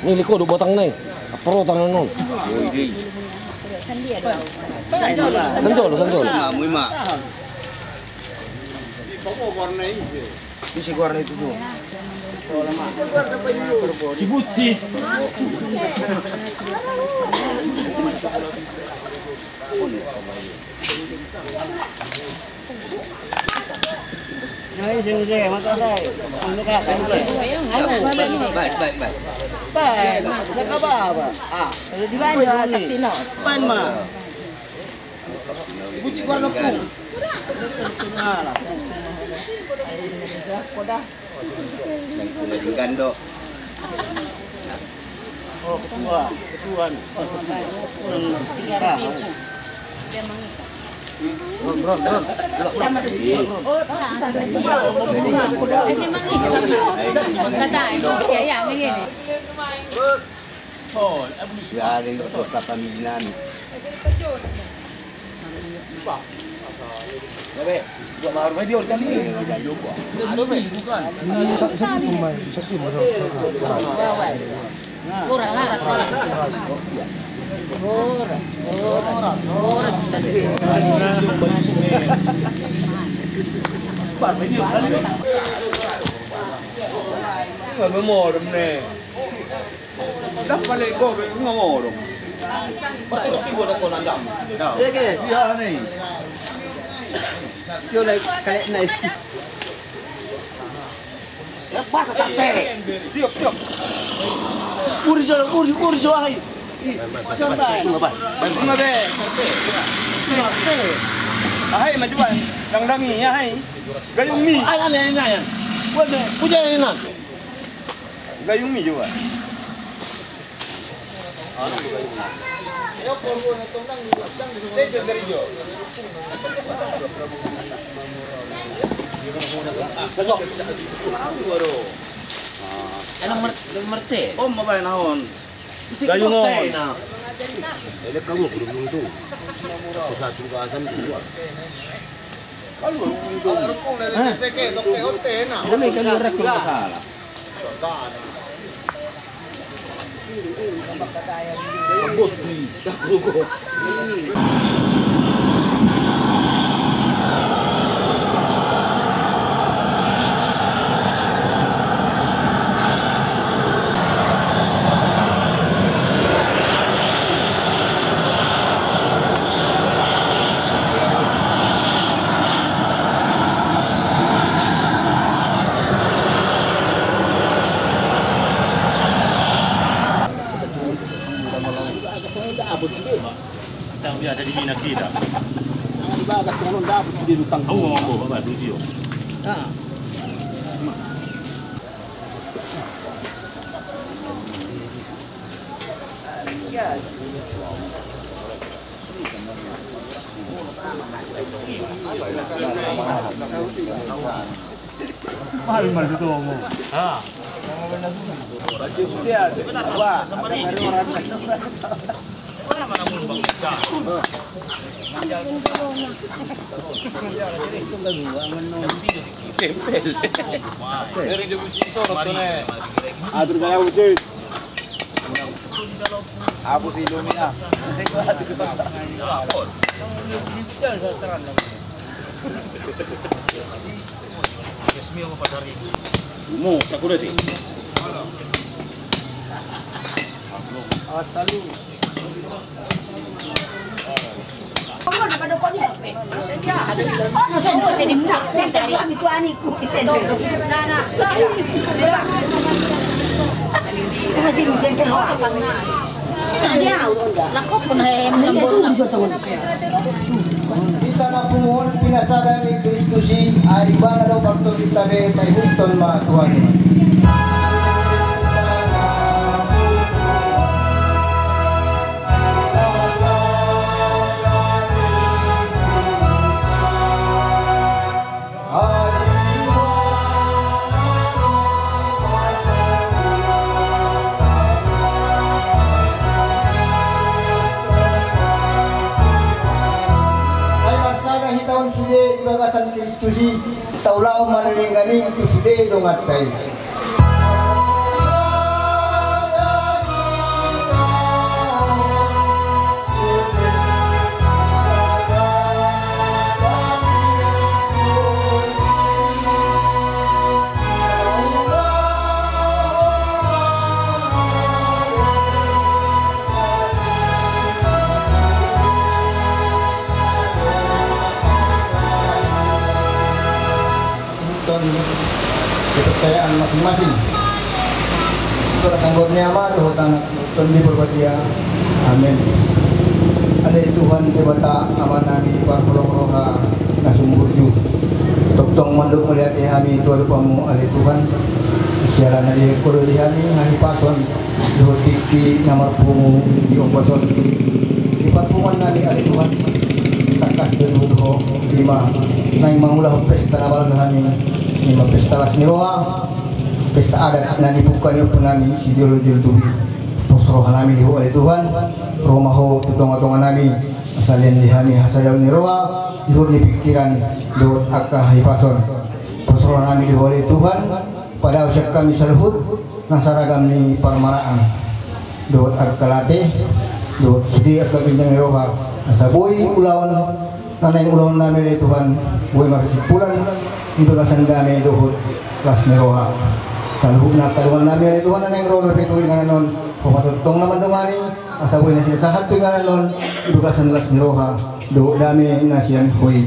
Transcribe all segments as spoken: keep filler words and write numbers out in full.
Ni liko do batang nai. Apro tangan non. Sanjolo, sanjolo. Isi warna itu tuh. Cibuci. Baik, baik, baik. Baik, baik, baik. Baik, baik. Baik, baik. Bucik warna putih. Alah. Gando. Oh, ketua, ketua. Ron, ron, ron. Kata, ya, ya, ini. Jadi, terus kata pimpinan. Gabe, buat mahar media udah kali. Aduh, be. Bukan. Ini sa-, satu pemain, satu pemain. Horas, horas, horas. Horas, horas, horas. Bar media kali. Enggak mau, ne. Dapat lagi kau, enggak mau dong. Berarti kau tiba dah kau nandang. Sege. Iya, nih. Yo, naik, kayak naik. Ya, pas, tak pele. Tiup, tiup. Uri, jolo, uri, uri, jolo, hai. Ih, santai. Enggak, Bang. Enggak, be. Enggak, be. Ahai, majuan. Dangdangi, ya, hai. Gayung mi. Ai, ai, ai, ai. Waduh, hujan ini, Nan. Gayung mi juga. Enang mer-, mer-, merte. Om, babae, naon. Gayung on. Elek kamu, belum tentu. Aku satu ke asam dua. Kalau rukun dari seseke, dok, P O T, nah. Ini kan orang masalah. Yang biasa di mina kita. Di bagas, kalau dapat di utang. Oh, oh, oh, Bapak, dulu, Tio. Nah. Atur gaya ucit. Hapus Indomie ah. Mo, sakura di. Astaga. batang Hita na punguan pinasadan ni Kristus i, ai Ibana do partonditta be, paihuthon ma Tuhan i. Di bagasan Kristus i, taulahon ma na denggan i tu sude donganta i. Kepercayaan masing-masing. Itulah sanggor ni Ama dohot Anak, Tondi Porbadia. Amin. Ale Tuhan Debata Amanami parholong roha na sumurju. Tongtong mandok mauliate hami tu adopanMu ale Tuhan. Siala na dihilala Ho do di hami hahipason dohot tingki na marpungu di ombas on. Di parpunguan nami ale Tuhan, tangkas do dohot Ho ima naeng mangulahon pesta na balga hami, ima pesta las ni roha, pesta adat na nipungka ni ompu nami sijolo-jolo tubu i. Pos roha nami di Ho ale Tuhan, ro ma Ho tu tonga-tonga nami, salean di hami hasadaon ni roha, ihur ni pingkiran dohot angka hahipason. Pos roha nami di Ho ale Tuhan, padaosi hami saluhut na saragam ni parmaraan dohot angka late dohot sude angka ginjang ni roha, asa boi ulaon na naeng ulahon nami ale Tuhan, boi marsimpulan di bagasan dame dohot las ni roha. Saluhutna angka dongan nami ale Tuhan na naeng ro dope tu inganan on, Ho ma tongtong na mandongani, asa boi nasida sahat tu inganan on di bagasan las ni roha dohot dame na sian Ho i.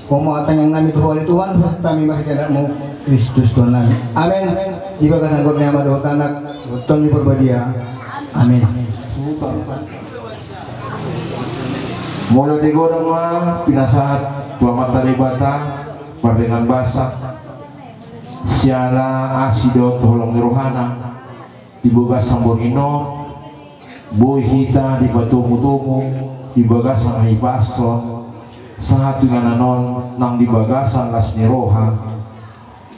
Ho ma tangiang nami tu Ho ale Tuhan, hupasahat hami marhite AnakMu Kristus Tuhan nami. Amen. Di bagasan goar ni Ama dohot Anak dohot Tondi Porbadia. Amen. Mauliate godang ma pinasahat tu Amanta Debata pardenggan basa siala asi dohot holong ni rohana. Di bagasan borngin on, boi hita dipatomu-tomu di bagasan hahipason, sahat tu inganan on nang di bagasan las ni roha,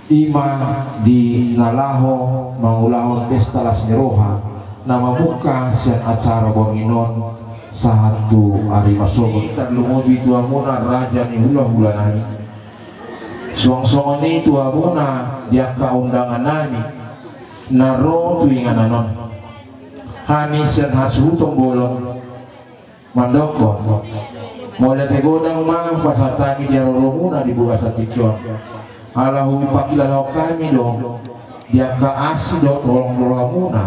ima di na laho mangulahon pesta las ni roha, na mamungka sian acara borngin on, sahat tu ari marsogot. Tarlumobi tu hamuna raja ni hula-hula nami. Suang songon i tu hamuna di angka undangan nami, na ro tu inganan on. Hami sian hasuhuton bolon mandokkon, mauliate godang ma hupasahat hami di haroromuna di bagasan tingki on. Ala hupakilalahon hami do di angka asi dohot holong ni rohamuna.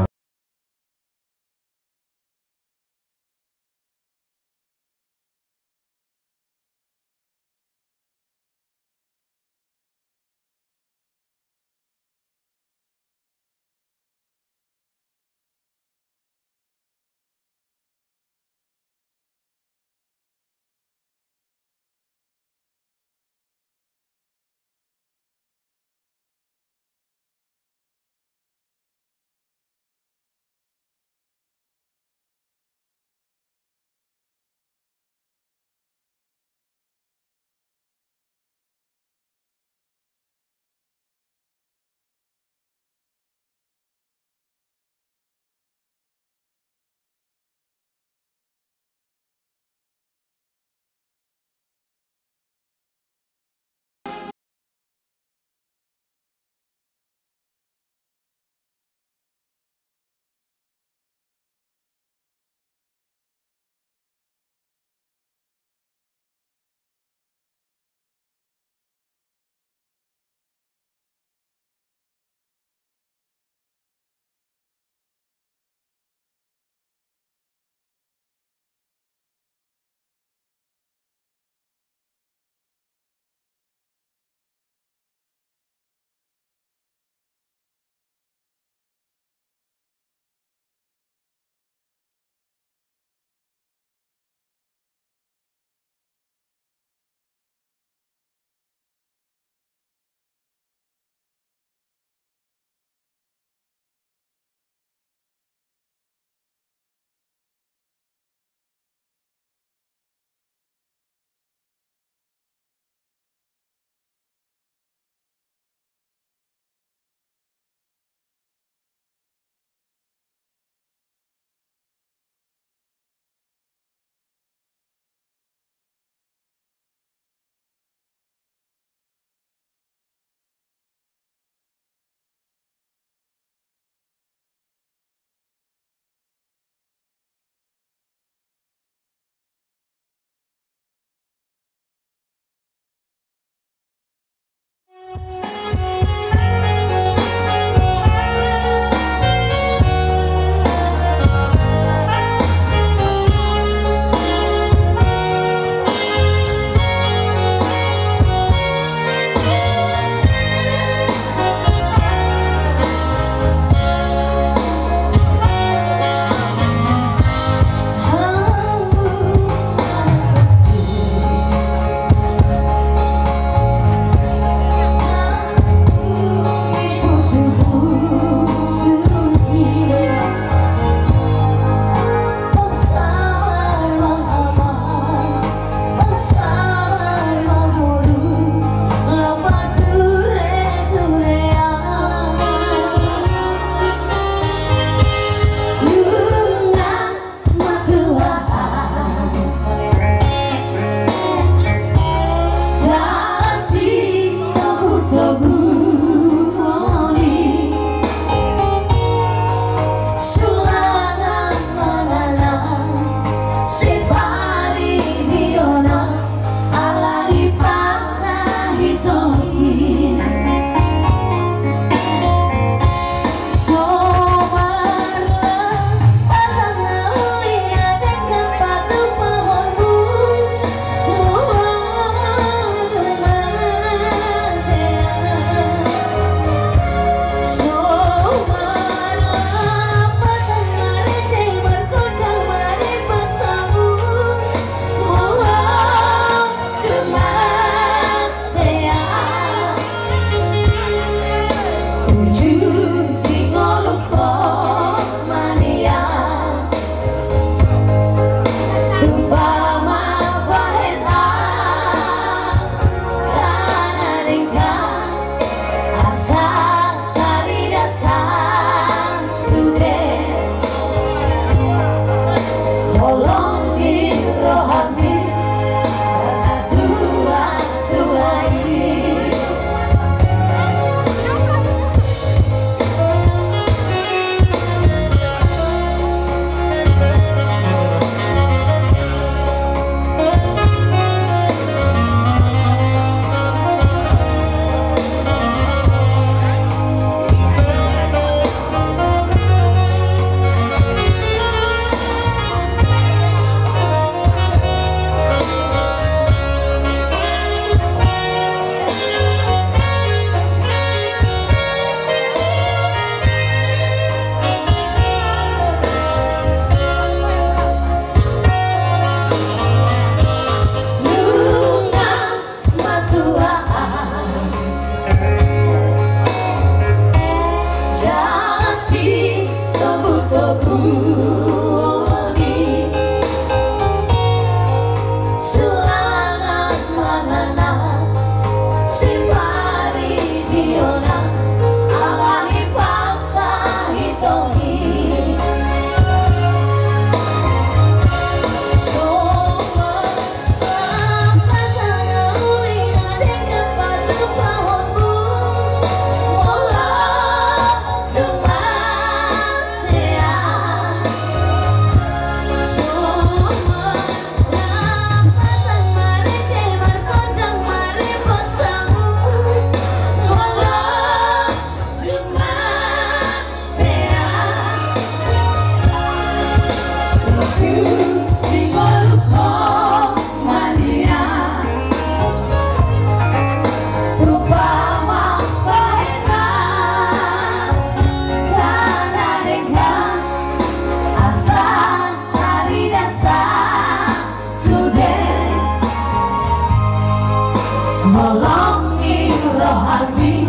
Holong ni rohami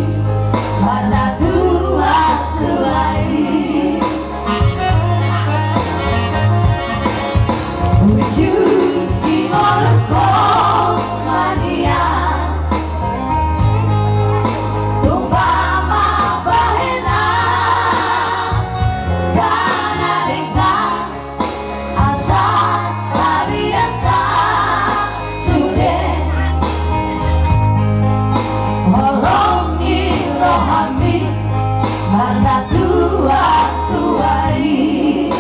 marnatua-tua i. Uju di ngolungku mania. Tumpak ma bahenan, kana dengkan asa tabiasa sude. Holong ni rohami marnatua-tua i.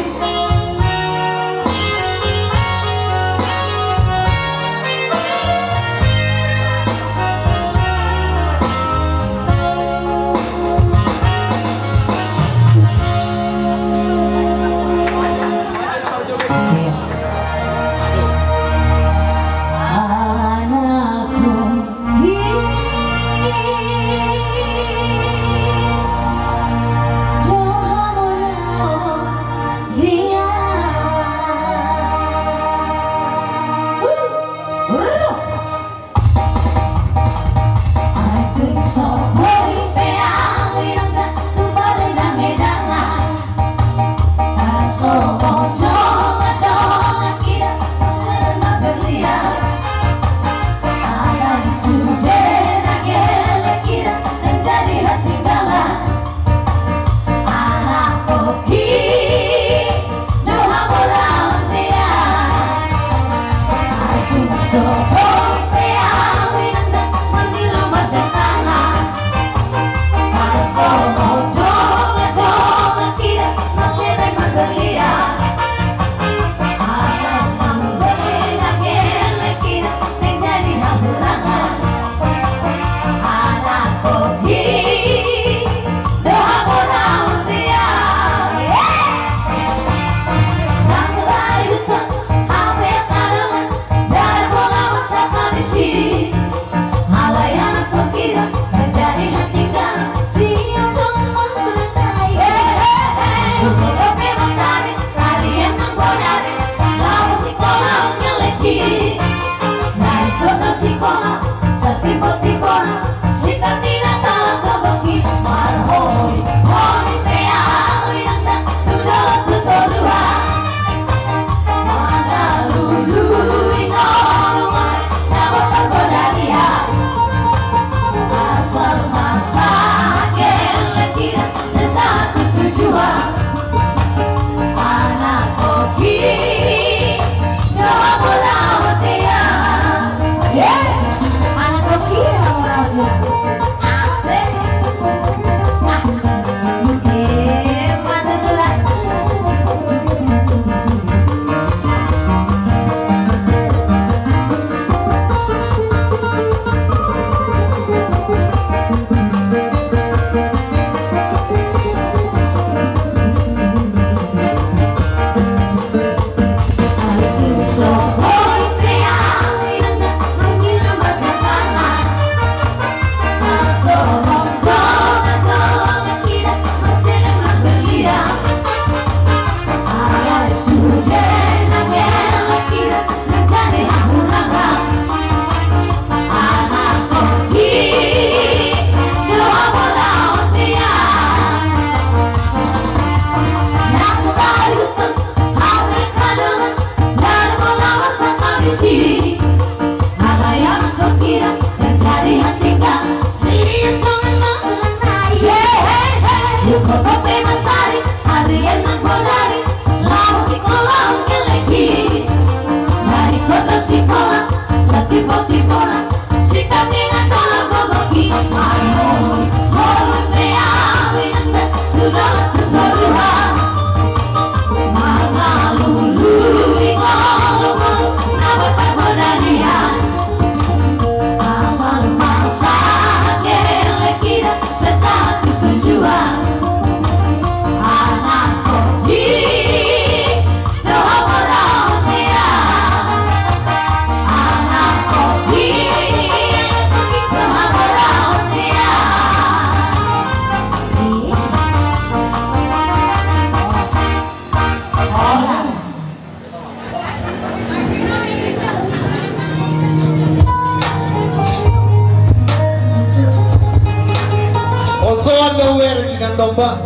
Domba.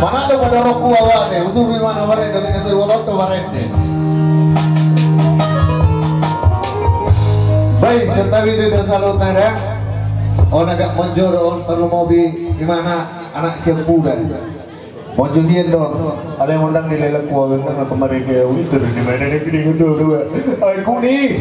Manang do pada rokku awate, usur di mana barende, tinggal saya waktu barende. Baik, santabi tu ida saluhutna da. On agak monjor, on tarlumobi di mana anak siapudan. Monjor hian do, alai mondang di lelak kuah, mondang apa mari ke, itu di mana ada gini gitu dua. Aku ni.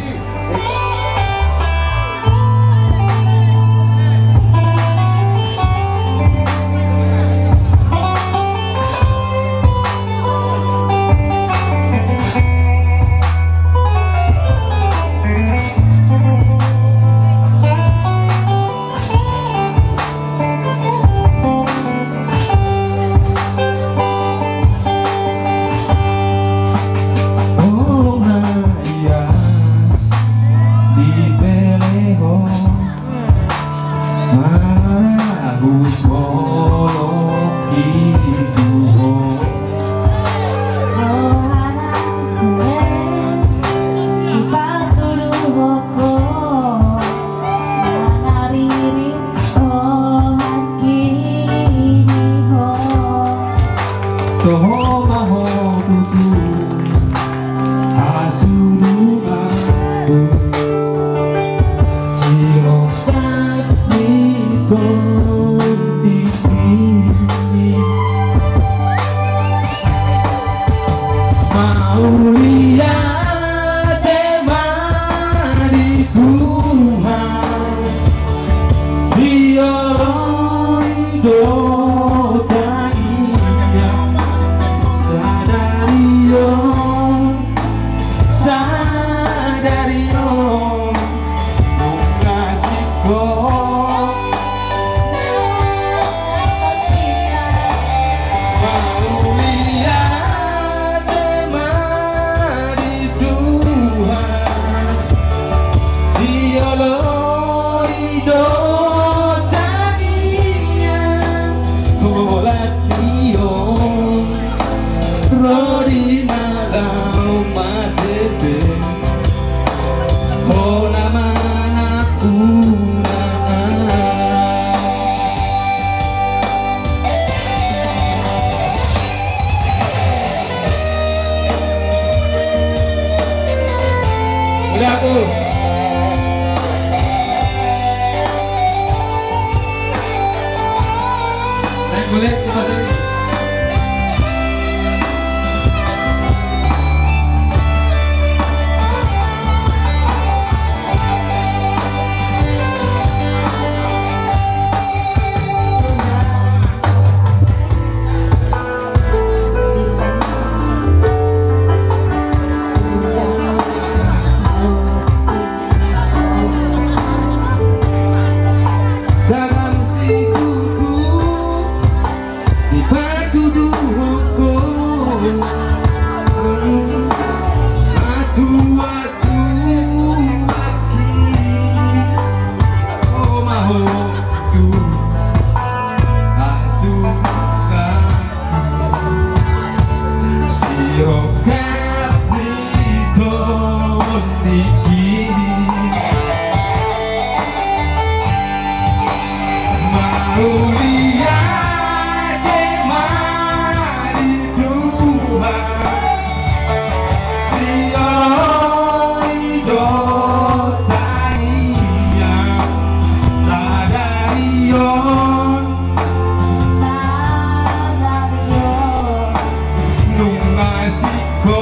Ho, nangaririt rohangki di ho. Toho ma ho tutu hasuduanku, sirongkap ni tondingki. Mauliate ma di Tuhan, dioloi do tangiang sadari on, sadari on. Ro di na laho marende, hona ma na huna. Udah, aku. Naik boleh, terima kasih. Dalam situtu dipatuduhon ho, matuatu aki, ho ma ho tu hasuduan. Sirongkap ni tondingki. Mauliate ma di Tuhan, dioloi do tangiang sadari on. Nunga singko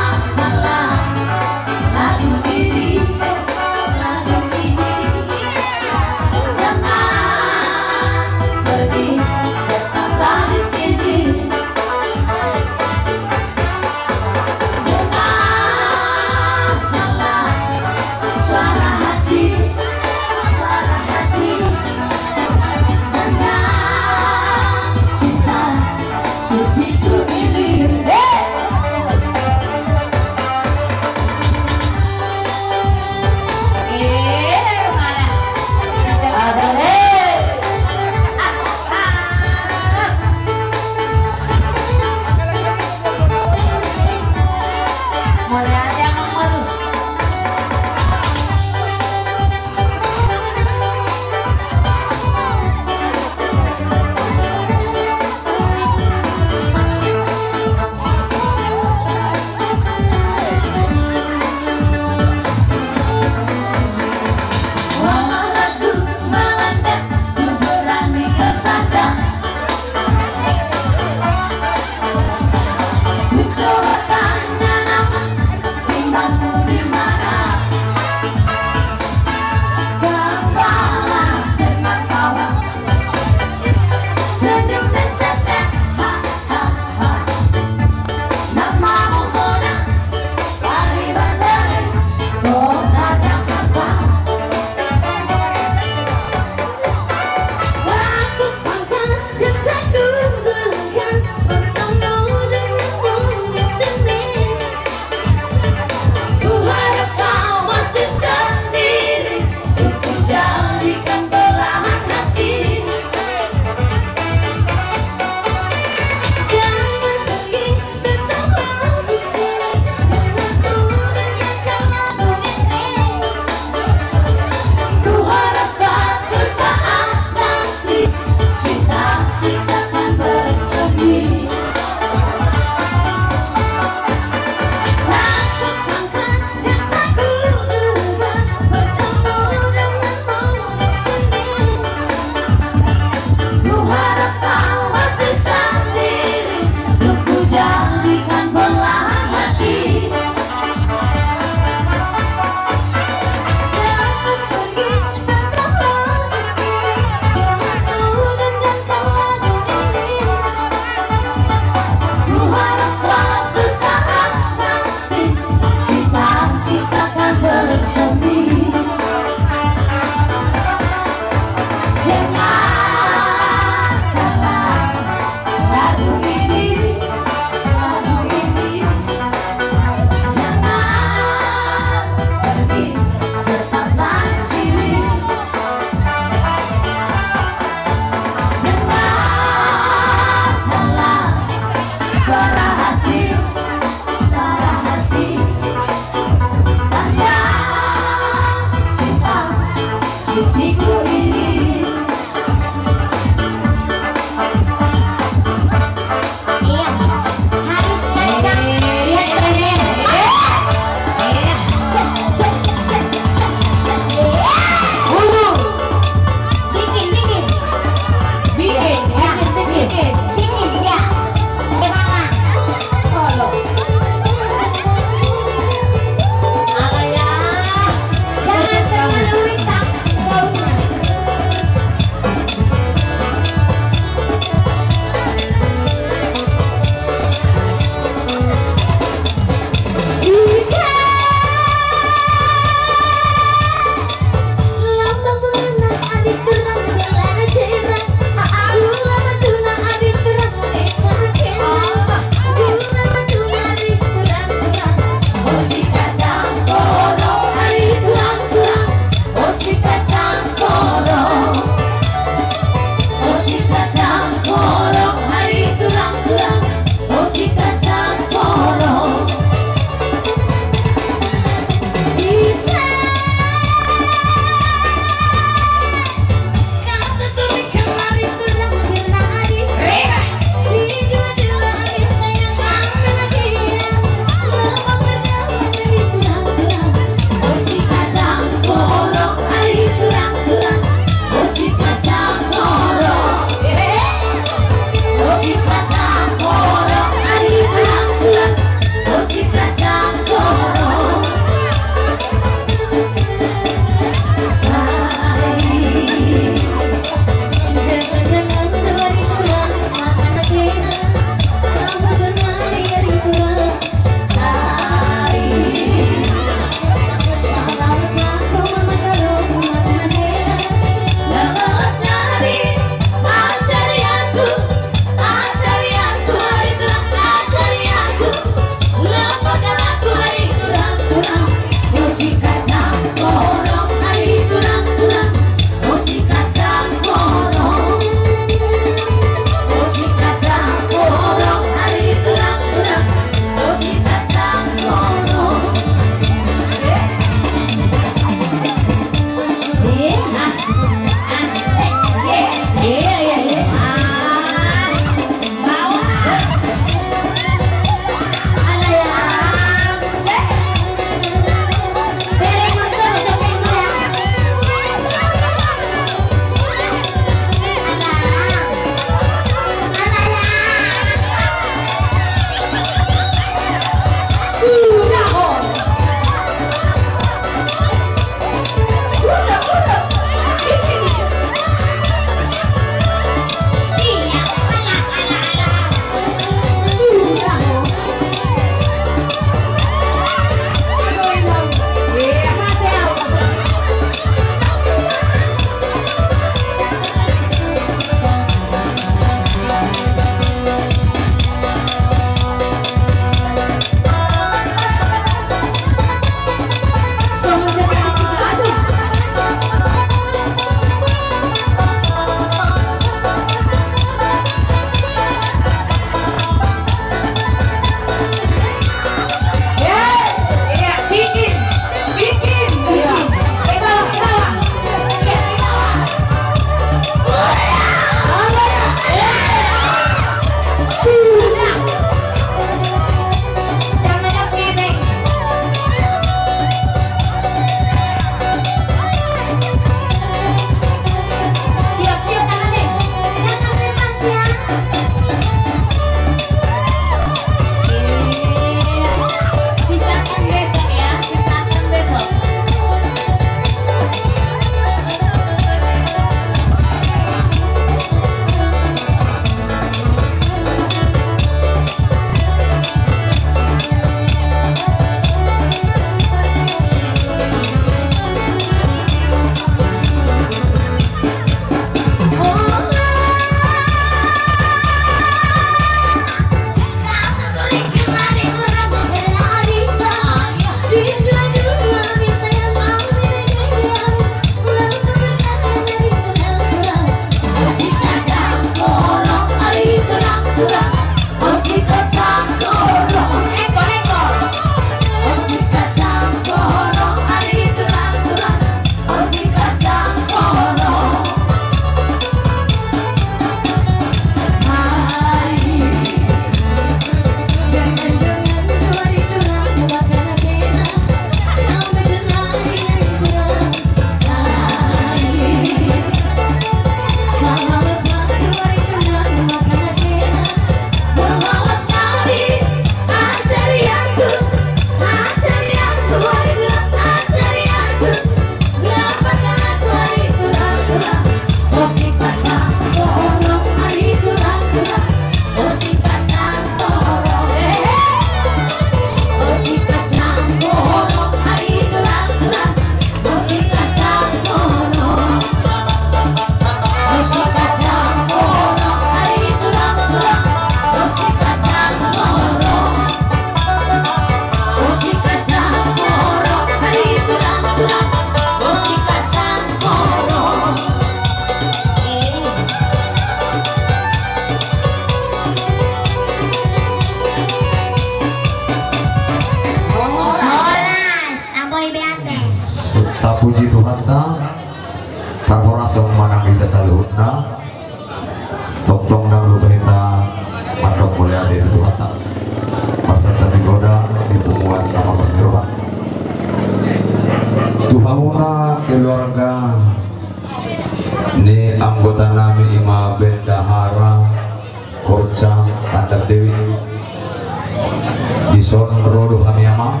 Ro do hami amang,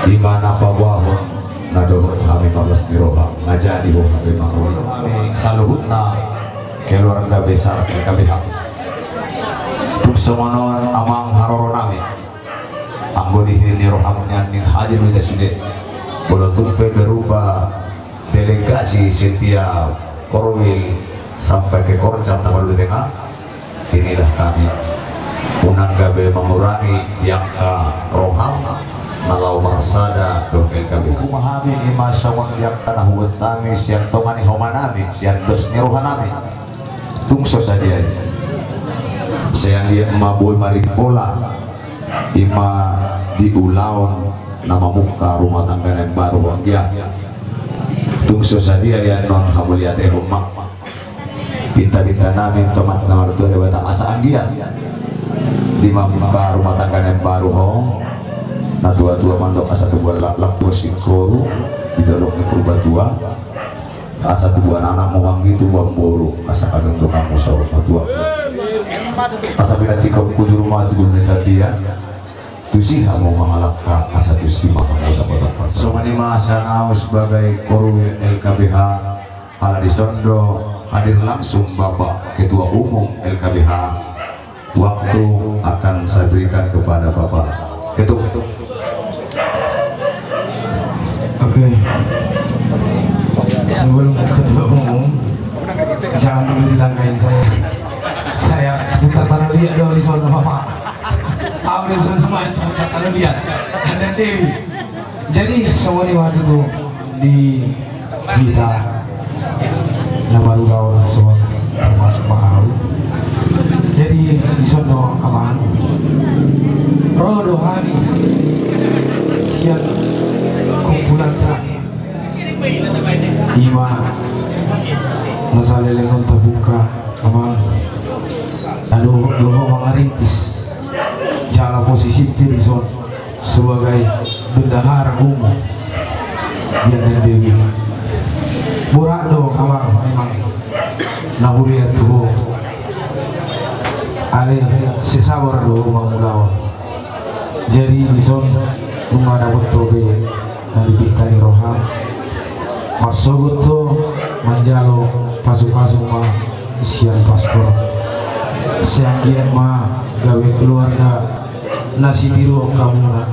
ima na paboahon na dohot hami marlas ni roha, na jadi ho hami mangoli. Hami saluhutna keluarga besar L K B H. Tung songon on amang haroro nami, anggo di hili ni roham nian ning hadir do hita sude, molo tung pe berupa delegasi setiap korwil sampai ke Korcan Tapanuli Tengah. Inilah kami, unang gabe mangurangi di angka roham na laho marsada dohot L K B H. Hukum hami ima songon di angka na hubuat hami sian tonga ni homa nami, sian dos ni roha nami. Tung so sadia i. Sai anggiat ma boi marimpola ima di ulaon na mamungka rumah tangga na imbaru, anggiat tung so sadia i annon hamauliatehon ma. Pinta-pinta nami tu Amanta na martua Debata asa anggiat di mamungka rumah tangga na imbaru ho, na tua-tua mandok asa tubuan laklak, tubuan singkoru di dolok ni Purbatua, asa tubuan anak mo hamu, tubuan boru asa kadondok hamu saur matua. Asa pinantikhon hujur ma tu julu ni tapian, tusi hamu mangalangka asa tusi ma hamu dapot. Songon i ma asa au sebagai korwil L K B H. Ala dison do hadir langsung Bapak Ketua Umum L K B H. Waktu akan saya berikan kepada Bapak Ketua. Oke. Sebelum Ketua Umum, jangan dulu dilangkahi saya. Saya seputar Tanah Liat doang di sono, Bapak. Au di sono ma seputar Tanah Liat. Anda Dewi. Jadi, songon i ma tutu di hita na marulaon songon termasuk ma au. Jadi, dison do amang, ro do hami sian kumpulan ta, ima na saleleng on tabuka amang, na dohot do ho mangarintis jala posisi pe dison sebagai bendahara umum di Andan Dewi. Borat do amang memang na hulean tu ho. Alai sai sabar do ho mangulaon. Jadi dison nunga dapot ho be na di pinta ni roham. Marsogot ho manjalo pasu-pasu ma sian pastor. Sai anggiat ma gabe keluarga na sitiruon hamuna.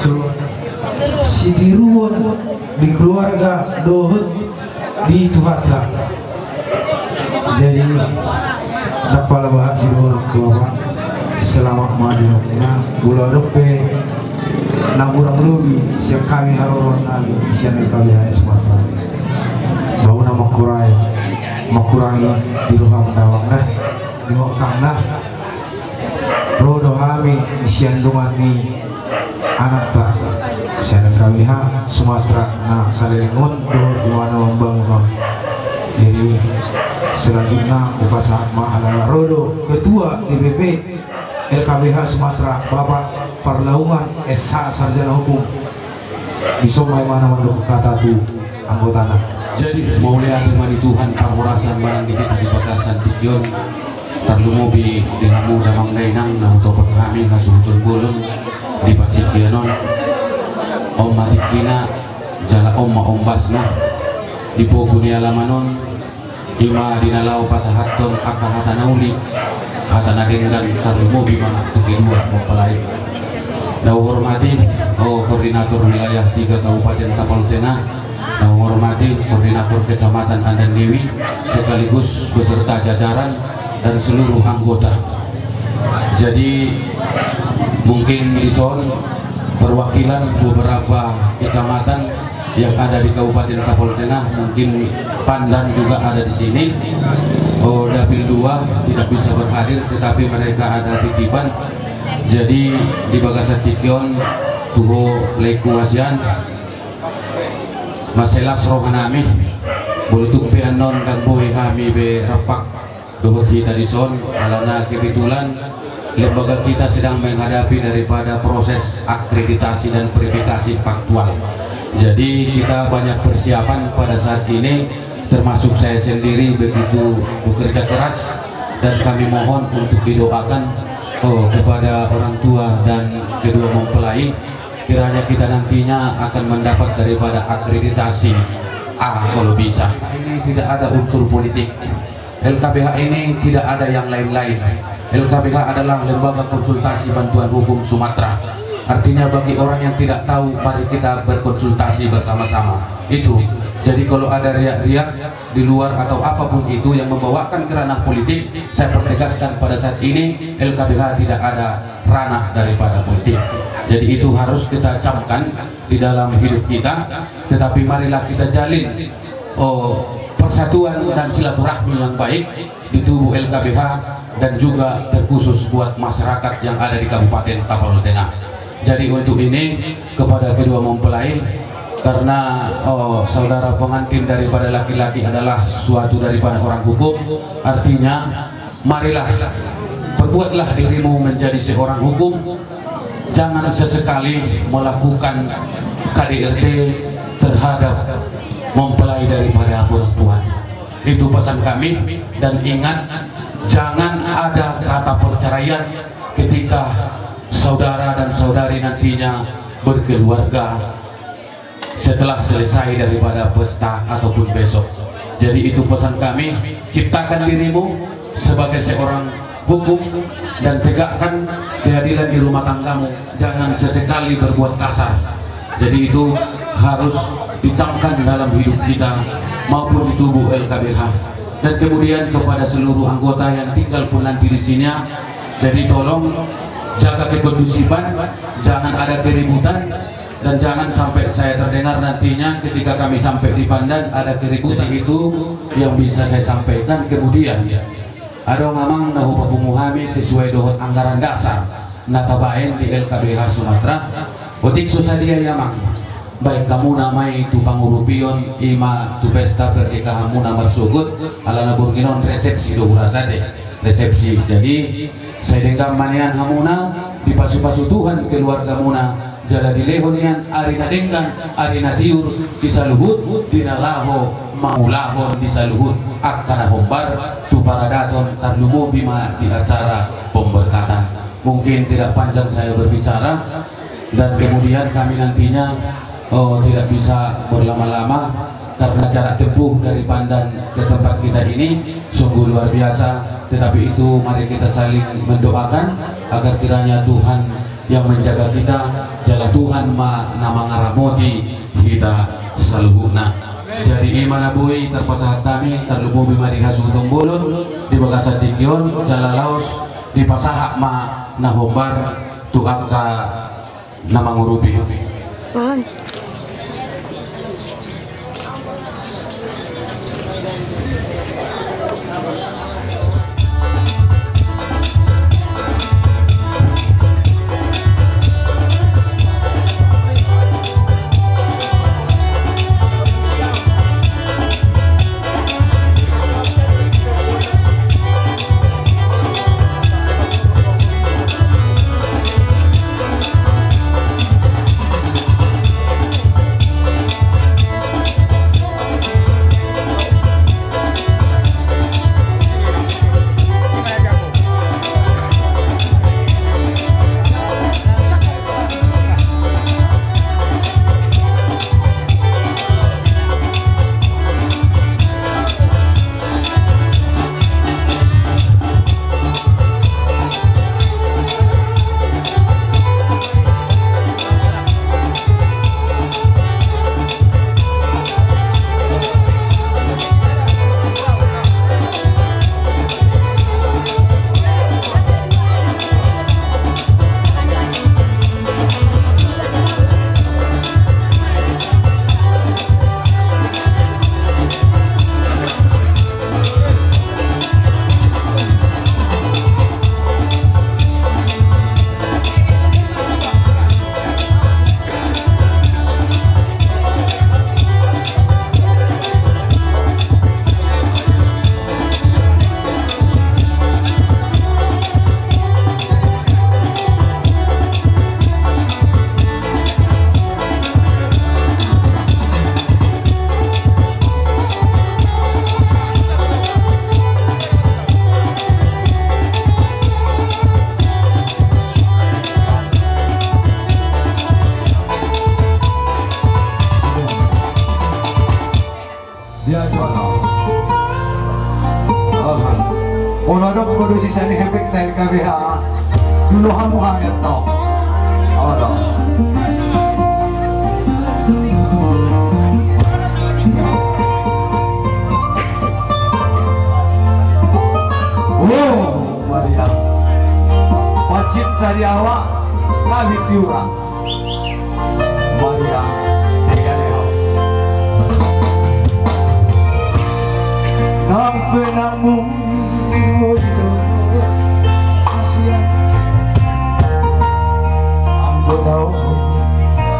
Keluarga sitiruon di keluarga dohot di Tuhanta. Jadi, ndang pola bahat sidohonon tu amang, selamat ma di hamuna. Molo adong pe na kurang lobi sian hami haroroan nami sian L K B H S Sumatera, boi na mangkurangi, mangkurangi di roham da amang da, di roham da. Ro do hami sian dongan ni anakta sian L K B H Sumatera na saleleng on dohot ima na mambangun on. Jadi selanjutna hupasahat ma ala ro do Ketua D P P L K B H Sumatera, Bapak Parlaungan, S H, sarjana hukum. Dison ma imana mandok hata tu anggotana. Jadi mauliate ma di Tuhan parhorasan manang di hita di bagasan tingki on, tarlumobi di hamu damang dainang na hutopot hami hasuhuton bolon di partingkian on. On ma tingkina jala on ma ombasna di pogu ni alaman on. Ima di na laho pasahathon angka hata na uli, hata na denggan, tarlumobi ma tu kedua mempelai. Na huhormati, o, Koordinator Wilayah Tiga Kabupaten Tapal Tengah, na huhormati Koordinator Kecamatan Andan Dewi sekaligus beserta jajaran dan seluruh anggota. Jadi mungkin dison perwakilan beberapa kecamatan yang ada di Kabupaten Tapal Tengah, mungkin Pandan juga ada di sini. Oh, Dapil dua tidak bisa berhadir, tetapi mereka ada titipan. Jadi di bagasan tingki on tu ho laengku hasian, mansai las roha nami molo tung pe annon ndang boi hami be rap dohot hita dison, alana kebetulan lembaga kita sedang menghadapi daripada proses akreditasi dan verifikasi faktual. Jadi kita banyak persiapan pada saat ini, termasuk saya sendiri begitu bekerja keras, dan kami mohon untuk didoakan Oh, kepada orang tua dan kedua mempelai, kiranya kita nantinya akan mendapat daripada akreditasi A kalau bisa. Ini tidak ada unsur politik. L K B H ini tidak ada yang lain-lain. L K B H adalah Lembaga Konsultasi Bantuan Hukum Sumatera. Artinya, bagi orang yang tidak tahu, mari kita berkonsultasi bersama-sama. Itu. Jadi, kalau ada riak-riak di luar atau apapun itu yang membawakan ke ranah politik, saya pertegaskan pada saat ini, L K B H tidak ada ranah daripada politik. Jadi, itu harus kita camkan di dalam hidup kita. Tetapi marilah kita jalin, oh, persatuan dan silaturahmi yang baik di tubuh L K B H dan juga terkhusus buat masyarakat yang ada di Kabupaten Tapanuli Tengah. Jadi, untuk ini, kepada kedua mempelai, karena, oh, saudara pengantin daripada laki-laki adalah suatu daripada orang hukum, artinya, marilah, perbuatlah dirimu menjadi seorang hukum, jangan sesekali melakukan K D R T terhadap mempelai daripada perempuan. Itu pesan kami. Dan ingat, jangan ada kata perceraian ketika saudara dan saudari nantinya berkeluarga setelah selesai daripada pesta ataupun besok. Jadi, itu pesan kami, ciptakan dirimu sebagai seorang hukum dan tegakkan keadilan di rumah tanggamu. Jangan sesekali berbuat kasar. Jadi, itu harus dicamkan dalam hidup kita maupun di tubuh L K B H. Dan kemudian kepada seluruh anggota yang tinggal pun nanti di sini, jadi tolong jaga kekondusifan, jangan ada keributan, dan jangan sampai saya terdengar nantinya ketika kami sampai di Pandan ada keributan. Itu yang bisa saya sampaikan. Kemudian, adong amang na hupapungu hami sesuai dohot anggaran dasar na tabaen di L K B H Sumatera. Otik so sadia i amang, baen hamuna ma i tu pangurupion, i ma tu pesta pernikahanmuna marsogot, alana borngin on resepsi do hurasa ate. Resepsi. Jadi, sai denggan ma nian hamuna, dipasupasu Tuhan keluargamuna, jala dilehon nian ari na denggan, ari na tiur, di saluhut di na laho mangulahon di saluhut angka na hombar tu paradaton, tarlumobi ma di acara pemberkatan. Mungkin tidak panjang saya berbicara, dan kemudian kami nantinya, oh, tidak bisa berlama-lama karena jarak tempuh dari Pandan ke tempat kita ini sungguh luar biasa. Tetapi itu, mari kita saling mendoakan agar kiranya Tuhan yang menjaga kita, jala Tuhan ma na mangaramoti hita saluhutna. Jadi, i ma na boi tarpasahat hami, tarlumobi ma di hasuhuton bolon di bagasan tingki on, jala laos dipasahat ma na hombar tu angka na mangurupi. Dulu hamu hanget tau. Olo. Wow, Maria. Pacinta di awak, kami piura. Maria, tega leho. Nang penangmu itu asia. Anggo tau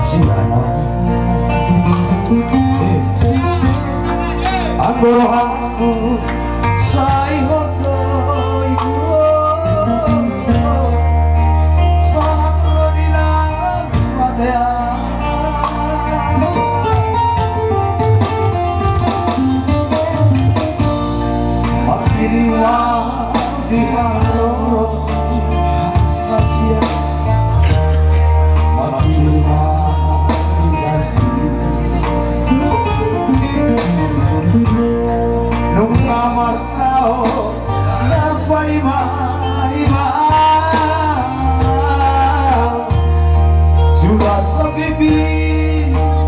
siana. Anggo rohangku sai hot do ibu. Sahat do di na matean. Mangkirim ma di haroro sasia. Mangkirim ma di janji. Nunga martao. Ima, ima. Sudah sepipi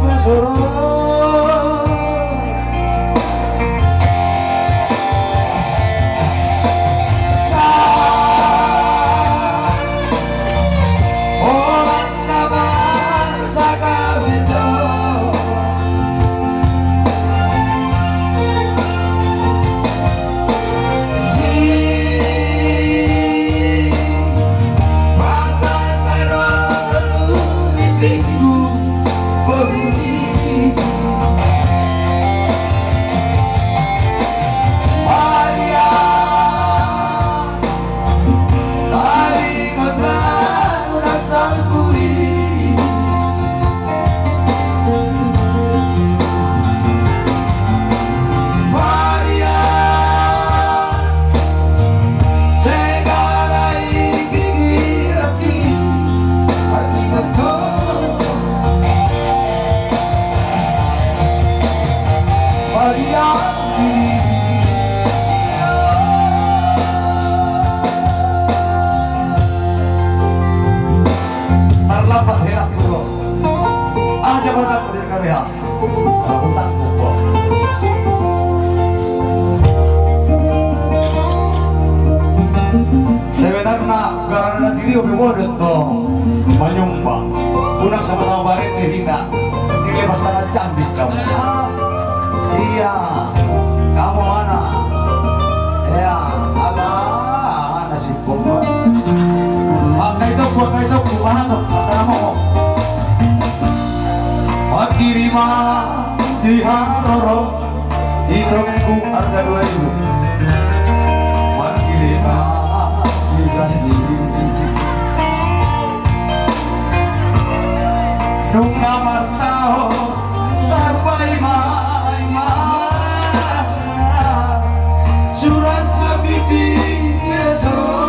pesoro. Sa. Orang Tarlambat hela puro. Aja batak dari K B H. Kalau tak pukul. Sebenarna gara-gara diri ope bodo to manyumbang. Unang sama-sama barende hita. Ini pas tanah cambik kamu. Iya. Kamu mana? Iya. Ala nasib bomba. Angka itu, angka itu, kumaha to? Angka nama kok. Mangkirim ma di haroro. Itongku arga dua ribu. Mangkirim ma di janji. Nunga martao tarpaima-ima. Sudah sepipi pesoro.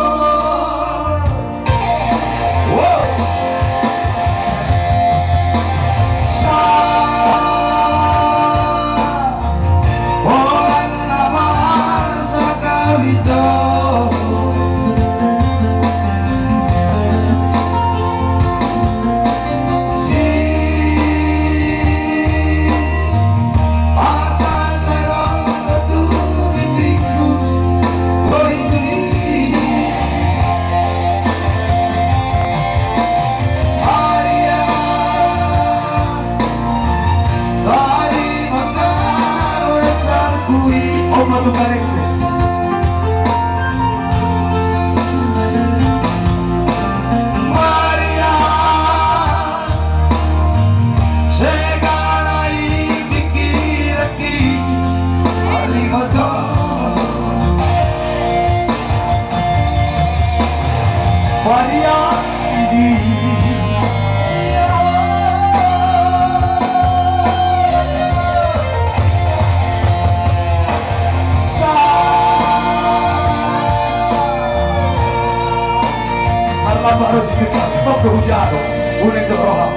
Tarlambat harus kita tok ke hujado. Unik tu roha.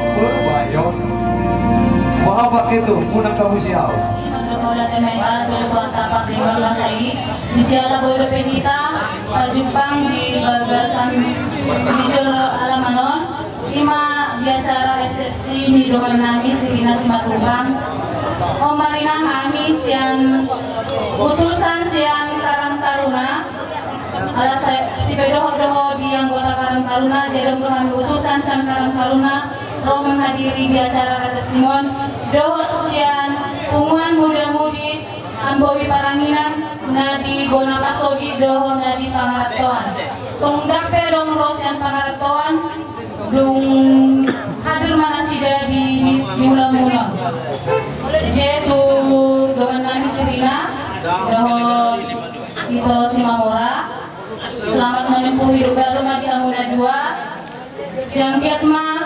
Bayon. Wahapa ketu, unang kabusi au. Mangkatulang ma hita tu Tuhan Tapak Debata i. Di siala boi dope hita pajumpang di bagasan, di Ni dongan nami si Rina Simatupang. On ma Rina, hami sian utusan sian Karang Taruna. Ala sa-, sipedohot-dohot di anggota Karang Taruna, jadi adong do hami utusan sian Karang Taruna ro menghadiri di acara resepsi on, dohot sian punguan muda-mudi Ambobi Paranginan na di bona pasogit dohot na di pangarantoan. Tung ndang pe adong ro sian pangarantoan, dung hadir ma nasida di, di, di ulaonmuna on. Jadi tu dongan nami si Rina dohot Ito Simamora, selamat menempuh hidup baru ma di hamuna dua. Sai anggiat ma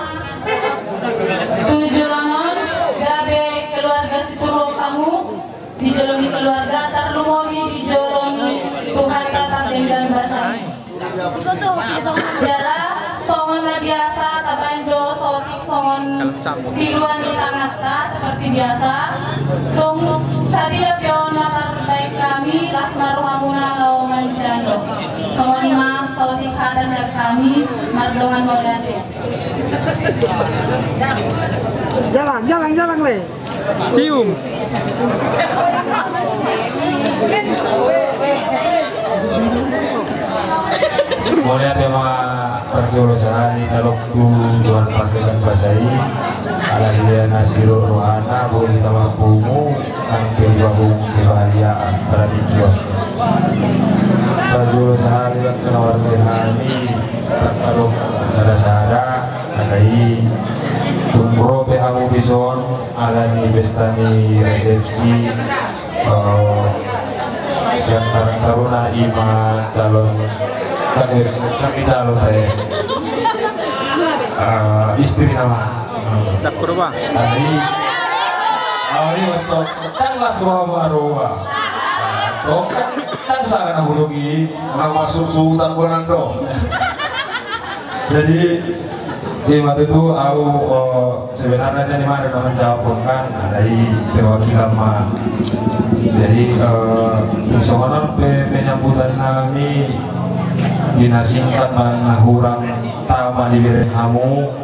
tu joloan on gabe keluarga sitiruon hamu, di jolo ni keluarga, tarlumobi di jolo ni Tuhanta pardenggan basa i. Jala songon na biasa tabaen do saotik songon silua ni tanganta seperti biasa. Tung sadia pe on na tarbaen hami, las ma rohamuna laho manjalo. Songon i ma saotik hata sian hami, mardongan mauliate. Jalang, jalang, jalang, le. Cium. Mauliate ma parjolo sahali na ro tu joloan pardenggan basa i. Alai dia na sidok rohana boi hita marpungu nang pe di babung kebahagiaan pardenggan. Parjolo sahali na marhite hami tangkadok sada-sada. Alai tung ro pe hamu dison ala ni pesta ni resepsi, eh, sian Karang Taruna i ma calon, kan, kan i calon, eh, eh, istri sama. Cakkur, Bang. Alai, alai, untuk tangkas roha baru, Bang. Untuk tangkas sana huduk i. Nama susu tak pernah dong. Jadi, ima tutu au, o, sebenarna jadi mana na manjawab on kan, alai perwakilan ma. Jadi, eh, songon on pe penyambutan nami, di na singkat ma na hurang tama dibereng hamu,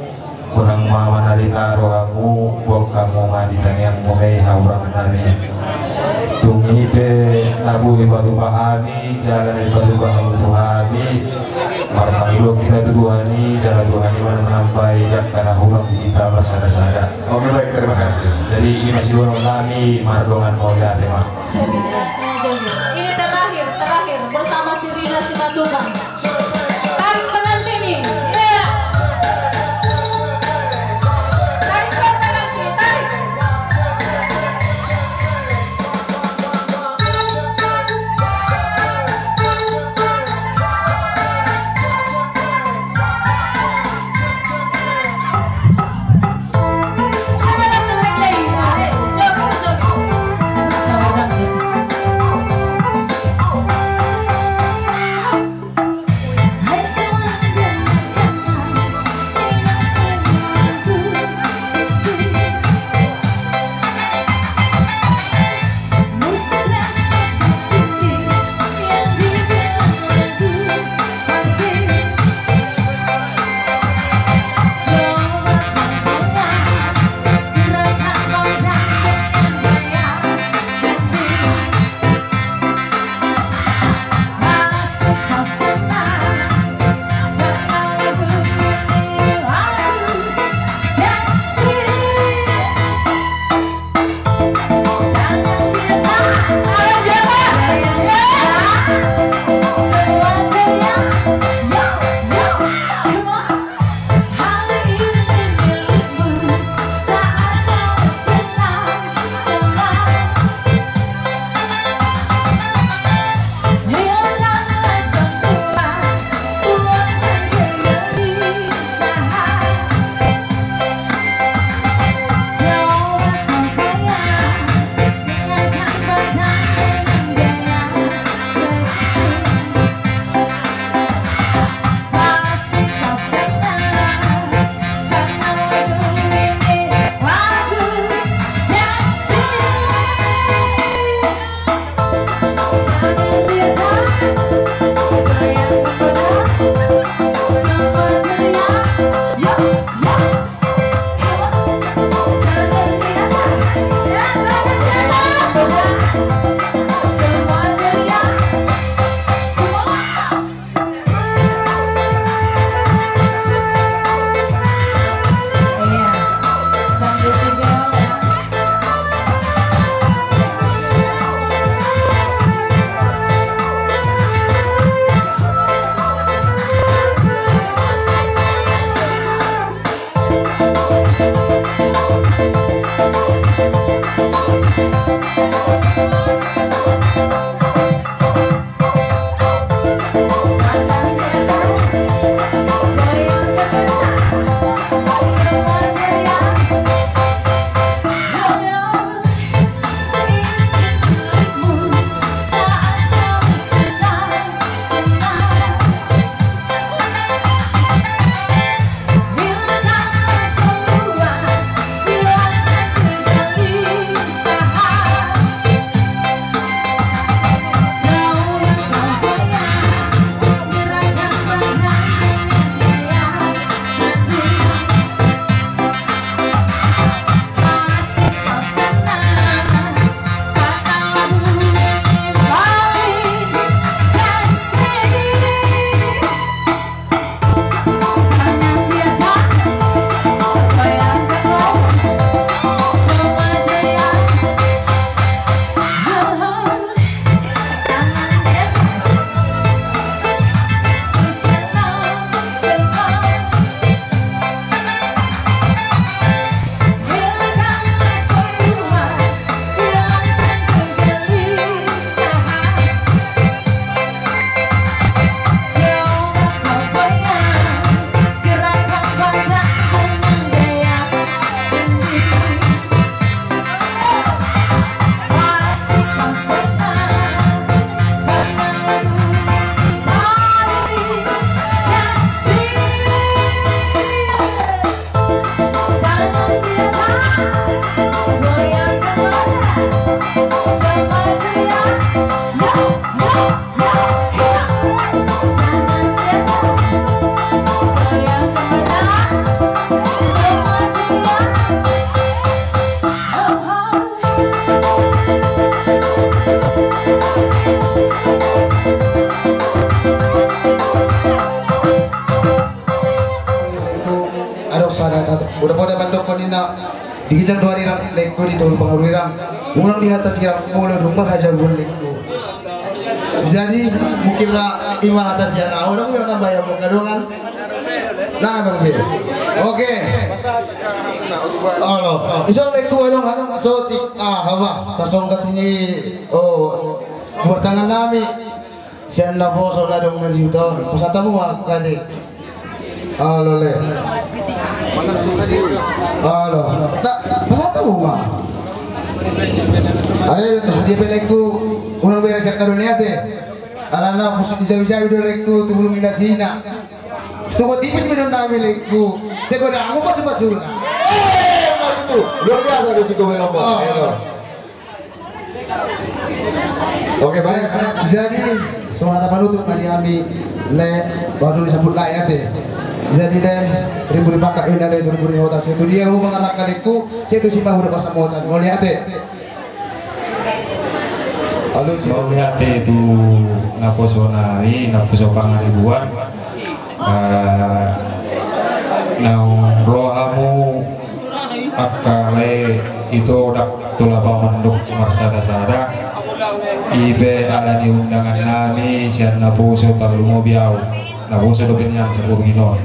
hurang ma manarita rohamu, boan hamu ma di tangiangmuna i hahurangan nami. Tung i pe na boi patupa hami, jala na dipatupa hamu tu hami, marpangido hita tu Tuhan i, jala Tuhan i ma na manambai angka na hurang di hita marsada-sada. Oke, baik, terima kasih. Jadi, i ma sidohonon nami, mardongan mauliate ma. Ini terakhir, terakhir, bersama si Rina Simatupang. Tarik pengantin ini. Iya. Tarik pengantin, tarik. Uda poda mandokkon ninna, di ginjang do arirang, lengku di tolu pangaruirang, unang di hata sirang, molo dung marhajabuan lengku. Jadi mungkin ra iman hata sian au dong, memang nambah ya buka dongan. Nah dong be. Oke. Olo. Iso lengku dong, sotik. Ah, apa? Tasonggat ini. Oh, buat tangan nami. Sian naposo na adong na di huta on. Pasahat hamu ma kade. Olo le. Olo. Pasahat hamu ma. Ale, sude pe lengku, unang bereng sian karonia te. Alana pusuk jawi-jawi do lengku tu bulung ina sina. Tuko tipis minum nami lengku. Sekoda hamu pasu-pasuna. Eh, mati tu. Luar biasa do si Gobel Lombok. Oke, baik. Jadi, songon hata panutup ma di hami, le, baru disambut lai ate. Jadi, le, ribu dipangkat inna le, ribu ni hota, sai tu dia, hubungan langka lengku, sai tu sipa huda pasamotan. Mauliate. Mauliate tu naposo nami, naposo pangaribuan. Ah, naung ro hamu angka lae ito dak tu lapangan dok marsada-sada. Ipe ala ni undangan nami sian naposo tarlumobi au. Naposo dope nian saburngin on.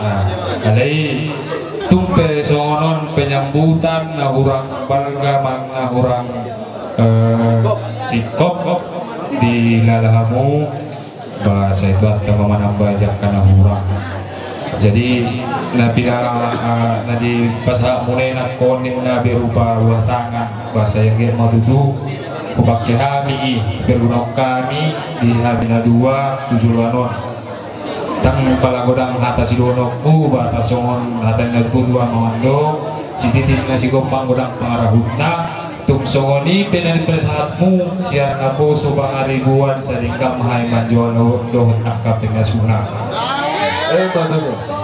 Nah, alai tung pe songon on penyambutan na hurang balga manang na hurang, eh, singkop dilala hamu. Ba sai tu atta ma manamba jangka na hurang. Jadi na pina, ah, na dipasahat muna i nangkon ninna berupa buah tangan. Ba sai anggiat ma tutu hupangke hami i, perguna hami di hami na dua tu joloan on. Ndang pala godang hata sidohononku, ba songon hata ni natuatua ma on do, sititi na sigompang godang pangarahutna. Tung songon i pe na nipasahatmu sian naposo pangaribuan, sadenggan ma hami manjalo dohot angka pengasuna. Eh, mantap.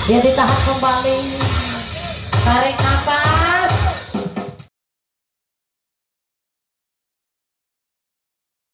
Ya, ditahan kembali. Tarik nafas.